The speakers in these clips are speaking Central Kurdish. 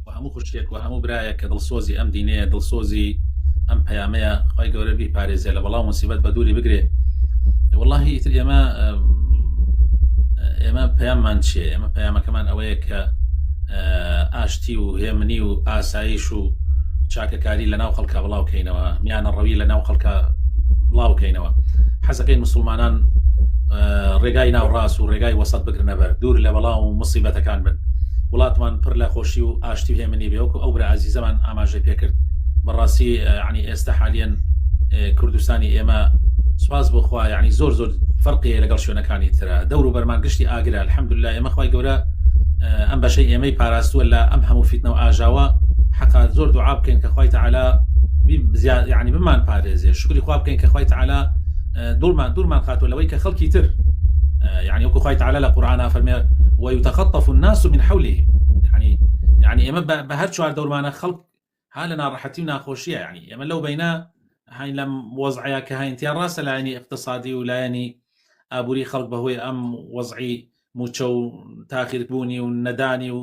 و هەموو خوشکێک و هەموو برایەک کە دڵسۆزی ئەم دینەیە دڵسۆزی ئەم پەیامەیە خوای گەورە بیپارێزێ لە بەڵا و موسیبەت بە دووری بگرێ واللهی ئیتر ئێمە ئێمە پەیاممان چییە ئێمە پەیامەکەمان ئەوەیە کە ئاشتی و هێمنی و ئاسایش و چاکەکاری لە ناو خەڵکە بڵاو کەینەوە میانە ڕەوی لە ناو خەڵکە بڵاو کەینەوە حەزەکەی مسلمانان ڕێگای ناوڕاست و ڕێگای وەسەت بگرنە بەر دوور لە بەڵا و مصیبەتەکان بن وڵاتمان پڕ لە خۆشی و ئاشتی و هێمنی بێ وەکو ئەو برا ئازیزەمان ئاماژەی پێکرد بەڕاستی ینی ئێستا حالیەن کوردستانی ئێمە سواز بۆ خوا یعنی زۆر زۆر فەرقی لەگەڵ شوێنەکانی ترە دەور و بەرمان گشتی ئاگرە الحمدلله ئێمە خوای گەورە ئەم بەشەی ئێمەی پاراستووە لە ئەم هەموو فیتنە و ئاژاوە حەقا زۆر دوعا بکەین کە خوای تعالی یعنی بمان پارێزێ شکری خوا بکەین کە خوای تعالی دوورمان دوورمان خاتوە لەوەی کە خەڵکی تر یعنی وەکو خوای تعالی لە قورئانا فەرمێ ويتخطف الناس من حولهم یعنی یعنی ئێمە بە هەر چوار دەورمانە خەڵک ها لە ناڕەحەتی و ناخۆشیە یعنی ئێمە لەو بینە هاین لەم وەزعەیە کە هاین تیا ڕاستە لایەنی اقتصادی و لایەنی ئابووری خەڵک بەهۆی ئەم وەزعی موچە و تاخیربوونی و نەدانی و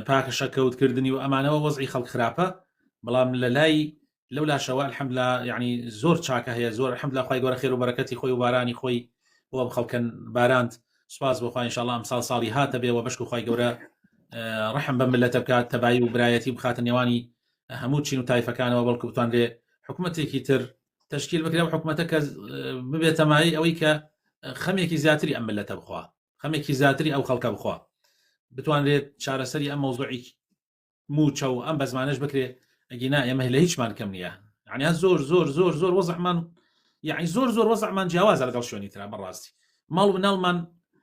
پاکەشەکەوتکردنی و ئەمانەوە وەزعی خەڵک خراپە بەڵام لە لای لەو لاشەوە الحمدلله یعنی زۆر چاکە هەیە زۆر الحمدلله خوای گەورە خێر و بەرەکەتی خۆی و بارانی خۆی بۆ ئەم خەڵکەن باراند سوپاس بۆ خوا ان شاء الله ئەمساڵ ساڵی هاتە بێ و بەشک و خوای گەورە ڕەحم بە ملەتە بکات تەبایی و برایەتی بخاتە نێوانی هەموو چین و تایفەکانەوە بەڵکو بتوانرێ حکوومەتێکی تر تشکیل بکرێ و حکوومەتە کە ببێتە مایەی ئەوەی کە خەمێکی زیاتری ئەم ملەتە بخوا خەمێکی زیاتری ئەو خەڵکە بخوا بتوانرێت چارەسەری ئەم مەوزوعی موچە و ئەم بەزمانەش بکرێ ئەگینا ئێمە لە هیچمان کەم نییە یعنی زۆر زۆر زۆر زۆر وەزعمان یعنی زۆر زۆر وەزعمان جیاوازە لەگەڵ شوێنی ترا بەڕاستی ماڵ و مناڵمان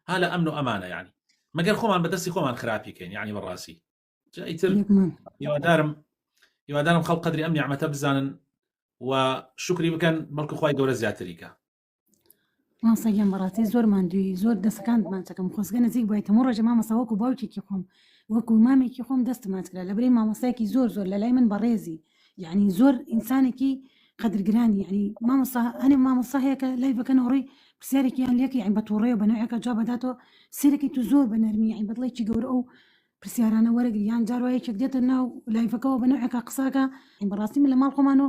ها لە ئەمن و ئەمانە یعنی مەگەر خۆمان بەدەستی خۆمان خراپی کەین یعنی بەڕاستی ئیتر هیوادارم هیوادارم خەڵک قەدری ئەم نیعمەتە بزانن و شکری بکەن بەڵکو خوای گەورە زیاتری کە مامۆستا گیان بەڕاستی زۆر ماندووی زۆر دەستەکانت ماچەکەم خۆزگە نزیک بوویت هەموو ڕۆژێ مامۆستا وەکو باوکێکی خۆم وەکو مامێکی خۆم دەستم ماچ کرا لەبری مامۆستایەکی زۆر زۆر لە لای من بەڕێزی یعنی زۆر ئینسانێکی قەدرگرانی یعنی مامۆستا هەنێ مامۆستا هەیە کە لای بەکەن ڕووی پرسیارێکیان لێکە یعنی بە تووڕەیە بە نوعێکە جواب بداتەوە سیرەکی تو زۆر بە نەرمی یعنی بەدڵێکی گەورە ئەو پرسیارانە وەرەگری یان جار وایە یەکێک دێتە ناو لایڤەکەوە بە نەوعێکا قساکە بەڕاستی من لە ماڵ خۆمان و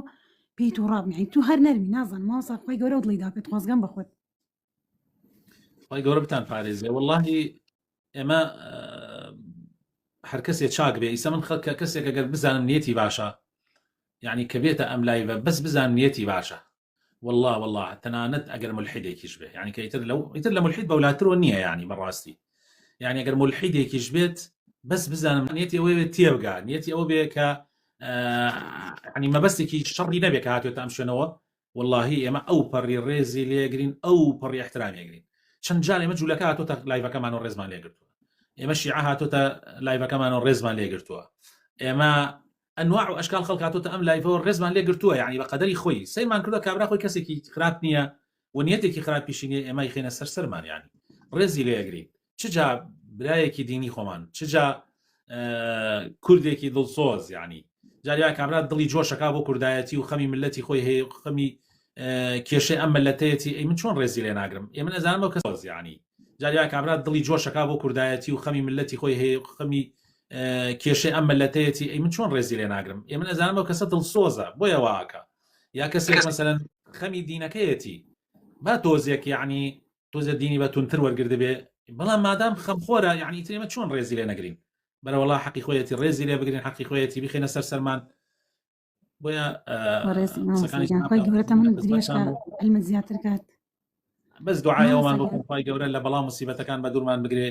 پێی تووڕابم یعنی تو هەر نەرمی نازانم مامۆستا خوای گەورە و دڵی دا پێت خۆزگەم بە خۆت خوای گەورە بتان پارێزێ واللهی ئێمە هەر کەسێ چاک بێ ئیسە من خەڵکە کەسێک ئەگەر بزانم نیەتی باشە یعنی کە بێتە ئەم لایڤە بەس بزانم نیەتی باشە والله والله تەنانەت ئەگەر ملحیدێکیش بێ یعنی کە ئیتر لەو ئیتر لە ملحید بەولاترەوە نییە یعنی بەڕاستی یعنی ئەگەر ملحیدێکیش بێت بەس بزانم نیەتی ئەوەی بێت تێبگا نیەتی ئەوە بێ کە ینی مەبەستێکی شەڕی نەبێ کە هاتوێتە ئەم شوێنەوە واللهی ئێمە ئەو پەڕی ڕێزی لێگرین ئەو پەڕی احترامی ئەگرین چەند جار ئێمە جوولەکە هاتۆتە لایڤەکەمان و ڕێزمان لێگرتووە ئێمە شیعە هاتۆتە لایڤەکەمان و ڕێزمان لێگرتووە ئێمە ئەنواع و ئەشکال خەڵک هاتۆتە ئەم لایڤەوە ڕێزمان لێ گرتووە یانی بە قەدەری خۆی سەیرمان کردووە کابرا خۆی کەسێکی خراپ نییە و نیەتێکی خراپیشی نییە ئێمە ئیخەینە سەر سەرمان یانی ڕێزی لێ ئەگرین چ جا برایەکی دینی خۆمان چ جا کوردێکی دڵسۆز یانی جاری وایە کابرا دڵی جۆشەکا بۆ کوردایەتی و خەمی ملەتی خۆی هەیە و خەمی کێشەی ئەم ملەتەیەتی ئەی من چۆن ڕێزی لێ ناگرم ئێ من ئەزانم ئەو کەس یانی جاری وایە کابرا دڵی جۆشەکا بۆ کوردایەتی و خەمی ملەتی خۆی هەیە و خەمی کێشەی ئەم ملەتەیەتی ئەی من چۆن ڕێزی لێ ناگرم ئێ من ئەزانم ئەو کەسە دڵسۆزە بۆیە واکە یا کەسێک مەسەلەن خەمی دینەکەیەتی با تۆزێک یعنی تۆزێ دینی بە تونتر وەرگردبێ بەڵام مادام خەمخۆرە یعنی تر ئێمە چۆن ڕێزی لێ نەگرین بەرەوەڵا حەقی خۆیەتی ڕێزی لێ بگرین حەقی خۆیەتی بخێنە سەر سەرمان بۆیە خۆی گەورە تەمەنت درێژ کا علمت زیاتر کات بەس دوعای ئەومان بۆ خۆی گەورە لە بەڵام مصیبەتەکان بە دوورمان بگرێ.